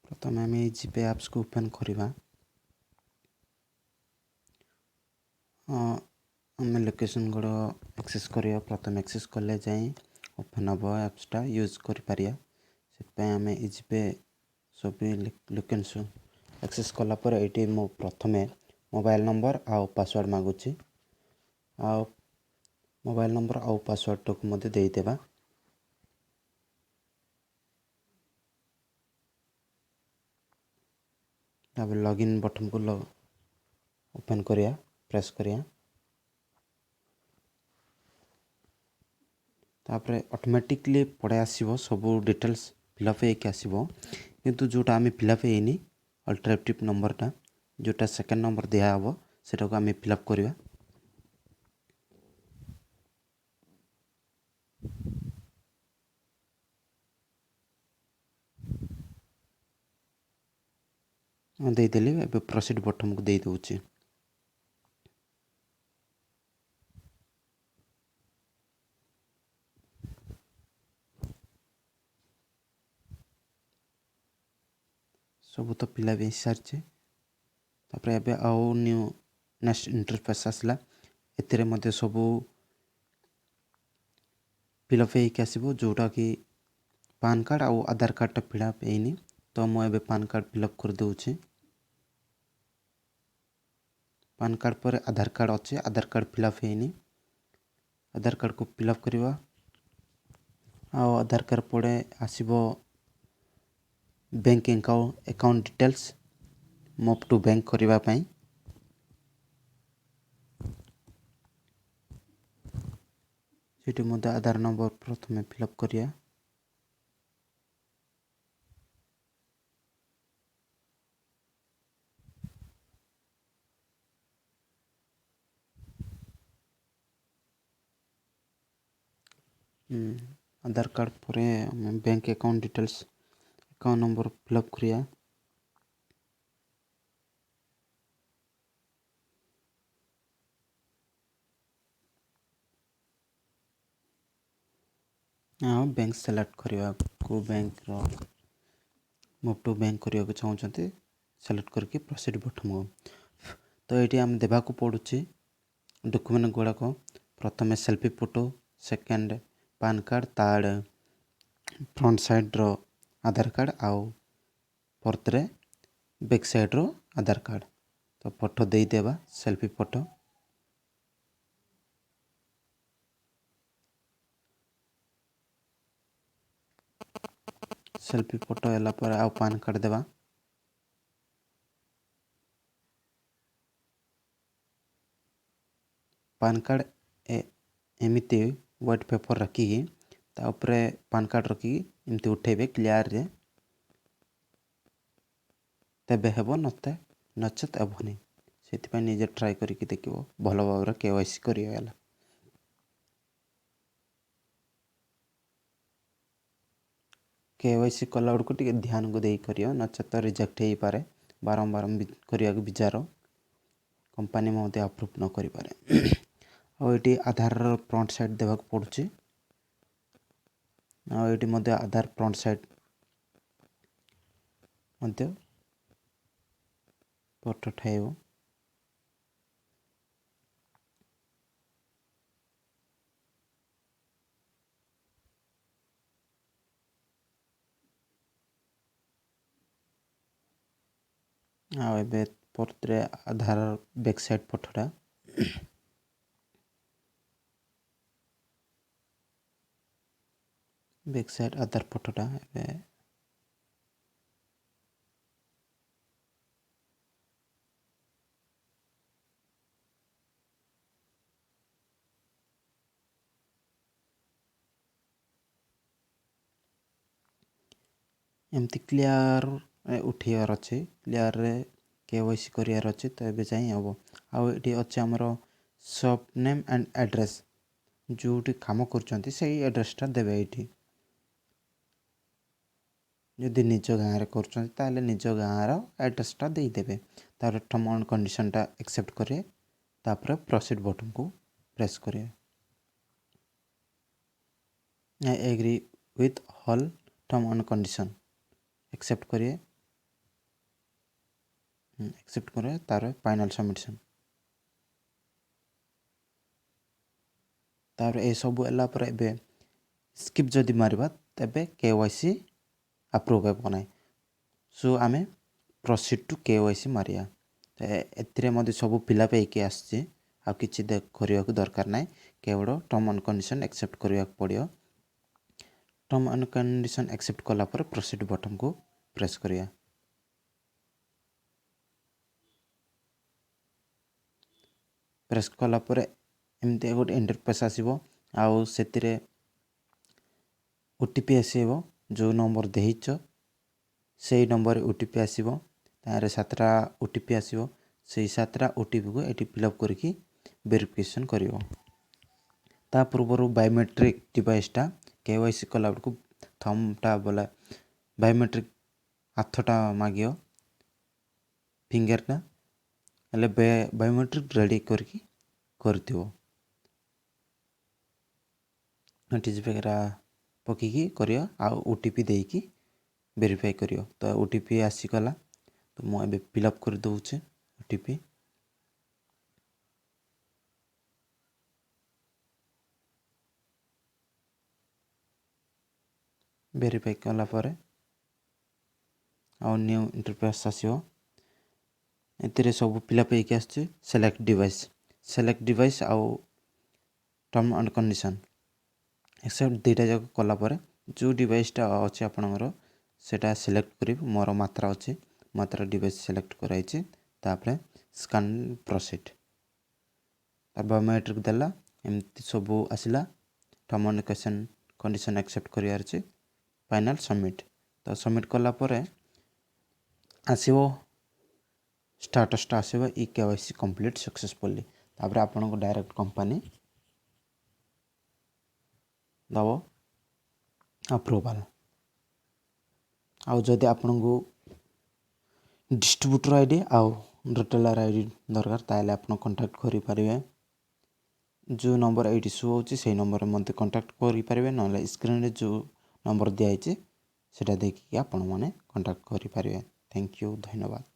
ପ୍ରଥମେ ଆମେ ଇଜିପେ ଆପ୍ସକୁ ଓପେନ୍ କରିବା। ଆମେ ଲୋକେସନ୍ ଗୁଡ଼ା ଆକ୍ସେସ୍ କରିବା। ପ୍ରଥମେ ଆକ୍ସେସ୍ କଲେ ଯାଇ ଓପେନ୍ ହେବ, ଆପ୍ସଟା ୟୁଜ୍ କରିପାରିବା। ସେଥିପାଇଁ ଆମେ ଇଜିପେ ସବୁ ଲୋକେସନ୍ ଆକ୍ସେସ୍ କଲା ପରେ ଏଇଠି ମୁଁ ପ୍ରଥମେ ମୋବାଇଲ୍ ନମ୍ବର ଆଉ ପାସୱାର୍ଡ଼ ମାଗୁଛି, ଆଉ ମୋବାଇଲ୍ ନମ୍ବର ଆଉ ପାସୱାର୍ଡ଼ଟାକୁ ମଧ୍ୟ ଦେଇଦେବା। ତାପରେ ଲଗ୍ଇନ୍ ବଟନ୍କୁ ଓପେନ୍ କରିବା, ପ୍ରେସ୍ କରିବା। ତାପରେ ଅଟୋମେଟିକଲି ପଳେଇ ଆସିବ, ସବୁ ଡିଟେଲ୍ସ ଫିଲ୍ଅପ୍ ହେଇକି ଆସିବ। କିନ୍ତୁ ଯେଉଁଟା ଆମେ ଫିଲ୍ଅପ୍ ହେଇନି, ଅଲ୍ଟରନେଟିଭ୍ ନମ୍ବରଟା, ଯେଉଁଟା ସେକେଣ୍ଡ ନମ୍ବର ଦିଆହେବ, ସେଟାକୁ ଆମେ ଫିଲ୍ଅପ୍ କରିବା। ଦେଇଦେଲି। ଏବେ ପ୍ରୋସିଡ଼ ବଟନ୍କୁ ଦେଇଦେଉଛି। ସବୁ ତ ଫିଲ୍ଅପ୍ ହେଇସାରିଛି। ତାପରେ ଏବେ ଆଉ ନ୍ୟୁ ନେକ୍ସଟ ଇଣ୍ଟରଫେସ୍ ଆସିଲା। ଏଥିରେ ମଧ୍ୟ ସବୁ ଫିଲ୍ଅପ୍ ହେଇକି ଆସିବ, ଯେଉଁଟାକି ପାନ୍ କାର୍ଡ଼ ଆଉ ଆଧାର କାର୍ଡ଼ଟା ଫିଲ୍ଅପ୍ ହେଇନି। ତ ମୁଁ ଏବେ ପାନ୍ କାର୍ଡ଼ ଫିଲ୍ଅପ୍ କରିଦେଉଛି। ପାନ୍ କାର୍ଡ଼ ପରେ ଆଧାର କାର୍ଡ଼ ଅଛି, ଆଧାର କାର୍ଡ଼ ଫିଲ୍ଅପ୍ ହେଇନି। ଆଧାର କାର୍ଡ଼କୁ ଫିଲ୍ଅପ୍ କରିବା। ଆଉ ଆଧାର କାର୍ଡ଼ ପରେ ଆସିବ bank account details, move to bank କରିବା ପାଇଁ। ସେଠି ମଧ୍ୟ ଆଧାର ନମ୍ବର ପ୍ରଥମେ ଫିଲ୍ଅପ୍ କରିବା। ଆଧାର କାର୍ଡ଼ ପରେ ଆମେ bank account details, account number fill up କରିବା। ଆଉ ବ୍ୟାଙ୍କ ସିଲେକ୍ଟ କରିବା, କେଉଁ ବ୍ୟାଙ୍କର ମୁଭ୍ ଟୁ ବ୍ୟାଙ୍କ କରିବାକୁ ଚାହୁଁଛନ୍ତି, ସିଲେକ୍ଟ କରିକି ପ୍ରୋସିଡ଼ ବଟନ୍। ତ ଏଇଠି ଆମେ ଦେବାକୁ ପଡ଼ୁଛି ଡକୁମେଣ୍ଟ ଗୁଡ଼ାକ। ପ୍ରଥମେ selfie photo, second PAN card, third front ସାଇଡ଼୍ର ଆଧାର କାର୍ଡ଼ ଆଉ ଫୋର୍ଥରେ ବ୍ୟାକ୍ ସାଇଡ଼୍ର ଆଧାର କାର୍ଡ଼। ତ ଫଟୋ ଦେଇଦେବା, ସେଲ୍ଫି ଫଟୋ। ସେଲ୍ଫି ଫଟୋ ହେଲା ପରେ ଆଉ ପାନ୍ କାର୍ଡ଼ ଦେବା। ପାନ୍ କାର୍ଡ଼ ଏମିତି ହ୍ୱାଇଟ୍ ପେପର୍ ରଖିକି, ତା ଉପରେ ପାନ୍ କାର୍ଡ଼ ରଖିକି ଏମିତି ଉଠେଇବେ କ୍ଲିୟରରେ, ତେବେ ହେବ, ନତେ ନଚେତ୍ ହେବନି। ସେଥିପାଇଁ ନିଜେ ଟ୍ରାଏ କରିକି ଦେଖିବ ଭଲ ଭାବରେ କେୱାଇସି କରିଗଲା। କେୱାଇସି କଲା ବେଳକୁ ଟିକେ ଧ୍ୟାନକୁ ଦେଇ କରିବ, ନଚେତ୍ ରିଜେକ୍ଟ ହେଇପାରେ। ବାରମ୍ବାର କରିବାକୁ ବିଜାର, କମ୍ପାନୀ ମଧ୍ୟ ଆପ୍ରୁଭ୍ ନ କରିପାରେ। ଆଉ ଏଇଠି ଆଧାରର ଫ୍ରଣ୍ଟ ସାଇଡ଼୍ ଦେବାକୁ ପଡ଼ୁଛି। ଆଉ ଏଇଠି ମଧ୍ୟ ଆଧାର ଫ୍ରଣ୍ଟ ସାଇଡ଼୍ ମଧ୍ୟ ଫଟୋ ଉଠାଇବ। ଆଉ ଏବେ ଫୋର୍ଥରେ ଆଧାର ବ୍ୟାକ୍ ସାଇଡ଼୍ ଫଟୋଟା। ବ୍ୟାକ୍ ସାଇଡ଼୍ ଆଧାର ଫଟୋଟା ଏବେ ଏମିତି କ୍ଲିୟର ଉଠେଇବାର ଅଛି, କ୍ଲିୟରରେ କେୱାଇସି କରିବାର ଅଛି, ତ ଏବେ ଯାଇ ହେବ। ଆଉ ଏଠି ଅଛି ଆମର ସପ୍ ନେମ୍ ଆଣ୍ଡ ଆଡ୍ରେସ୍, ଯେଉଁଠି କାମ କରୁଛନ୍ତି ସେଇ ଆଡ୍ରେସ୍ଟା ଦେବେ ଏଇଠି। ଯଦି ନିଜ ଗାଁରେ କରୁଛନ୍ତି, ତାହେଲେ ନିଜ ଗାଁର ଆଡ୍ରେସ୍ଟା ଦେଇଦେବେ। ତାପରେ ଟର୍ମ ଆଣ୍ଡ କଣ୍ଡିସନଟା ଆକ୍ସେପ୍ଟ କରିବେ, ତାପରେ ପ୍ରୋସିଡ଼ ବଟନ୍କୁ ପ୍ରେସ୍ କରିବେ। I agree with all term and condition accept କରିବେ। ଆକ୍ସେପ୍ଟ କରିବା, ତାପରେ ଫାଇନାଲ୍ ସବମିସନ୍। ତାପରେ ଏସବୁ ହେଲା ପରେ ଏବେ ସ୍କିପ୍ ଯଦି ମାରିବା, ତେବେ କେୱାଇସି ଆପ୍ରୁଭ୍ ହେବ ନାହିଁ। ସୋ ଆମେ ପ୍ରୋସିଡ଼୍ ଟୁ କେୱାଇସି ମାରିବା। ଏଥିରେ ମଧ୍ୟ ସବୁ ଫିଲ୍ଅପ୍ ହେଇକି ଆସିଛି, ଆଉ କିଛି କରିବାକୁ ଦରକାର ନାହିଁ। କେବଳ ଟର୍ମ ଆଣ୍ଡ କଣ୍ଡିସନ୍ ଆକ୍ସେପ୍ଟ କରିବାକୁ ପଡ଼ିବ। ଟର୍ମ ଆଣ୍ଡ କଣ୍ଡିସନ୍ ଆକ୍ସେପ୍ଟ କଲା ପରେ ପ୍ରୋସିଡ଼୍ ବଟନ୍କୁ ପ୍ରେସ୍ କରିବା। ପ୍ରେସ୍ କଲା ପରେ ଏମିତି ଗୋଟେ ଇଣ୍ଟରଫେସ୍ ଆସିବ ଆଉ ସେଥିରେ ଓଟିପି ଆସିବ। ଯେଉଁ ନମ୍ବର ଦେଇଛ, ସେଇ ନମ୍ବରରେ ଓଟିପି ଆସିବ। ତାରେ 7ଟା ଓଟିପି ଆସିବ। ସେଇ 7ଟା ଓଟିପିକୁ ଏଠି ଫିଲ୍ଅପ୍ କରିକି ଭେରିଫିକେସନ୍ କରିବ। ତା ପୂର୍ବରୁ ବାୟୋମେଟ୍ରିକ୍ ଡିଭାଇସ୍ଟା କେୱାଇସି କଲା ବେଳକୁ ଥମ୍ଟା ବୋଲେ ବାୟୋମେଟ୍ରିକ୍ ହାତଟା ମାଗିବ, ଫିଙ୍ଗରଟା। ହେଲେ ବାୟୋମେଟ୍ରିକ୍ ରେଡ଼ି କରିକି କରିଥିବ। ଟି ବଗେରା ପକେଇକି କରିବ ଆଉ ଓଟିପି ଦେଇକି ଭେରିଫାଇ କରିବ। ତ ଓଟିପି ଆସିଗଲା, ତ ମୁଁ ଏବେ ଫିଲ୍ଅପ୍ କରିଦେଉଛି। ଓଟିପି ଭେରିଫାଇ କଲା ପରେ ଆଉ ନ୍ୟୁ ଇଣ୍ଟରଫେସ୍ ଆସିବ। ଏଥିରେ ସବୁ ଫିଲ୍ଅପ୍ ହେଇକି ଆସୁଛି। ସେଲେକ୍ଟ ଡିଭାଇସ୍, ସେଲେକ୍ଟ ଡିଭାଇସ୍ ଆଉ ଟର୍ମ ଆଣ୍ଡ କଣ୍ଡିସନ୍ ଏକ୍ସେପ୍ଟ ଦୁଇଟା ଯାକ କଲା ପରେ ଯେଉଁ ଡିଭାଇସ୍ଟା ଅଛି ଆପଣଙ୍କର, ସେଇଟା ସିଲେକ୍ଟ କରିବି। ମୋର ମାତ୍ରା ଅଛି, ମାତ୍ରା ଡିଭାଇସ୍ ସିଲେକ୍ଟ କରାହେଇଛି। ତାପରେ ସ୍କାନ୍, ପ୍ରୋସିଡ଼୍। ବାୟୋମେଟ୍ରିକ୍ ଦେଲା, ଏମିତି ସବୁ ଆସିଲା। ଟର୍ମ ଆଣ୍ଡ କଣ୍ଡିସନ୍ ଆକ୍ସେପ୍ଟ କରିବାର ଅଛି। Final submit. ତ ସବମିଟ୍ କଲା ପରେ ଆସିବ ଷ୍ଟାଟସ୍ଟା, ଆସିବ e-KYC complete successfully। ତାପରେ ଆପଣଙ୍କୁ ଡାଇରେକ୍ଟ କମ୍ପାନୀ ଦେବ ଆପ୍ରୁଭାଲ୍। ଆଉ ଯଦି ଆପଣଙ୍କୁ ଡିଷ୍ଟ୍ରିବ୍ୟୁଟର୍ ଆଇଡ଼ି ଆଉ ରିଟେଲର୍ ଆଇଡ଼ି ଦରକାର, ତାହେଲେ ଆପଣ କଣ୍ଟାକ୍ଟ କରିପାରିବେ। ଯେଉଁ ନମ୍ବର ଏଇଠି ଶୋ ହେଉଛି, ସେଇ ନମ୍ବରରେ ମୋତେ କଣ୍ଟାକ୍ଟ କରିପାରିବେ, ନହେଲେ ସ୍କ୍ରିନ୍ରେ ଯେଉଁ ନମ୍ବର ଦିଆହେଇଛି, ସେଇଟା ଦେଖିକି ଆପଣମାନେ କଣ୍ଟାକ୍ଟ କରିପାରିବେ। Thank you, ଧନ୍ୟବାଦ।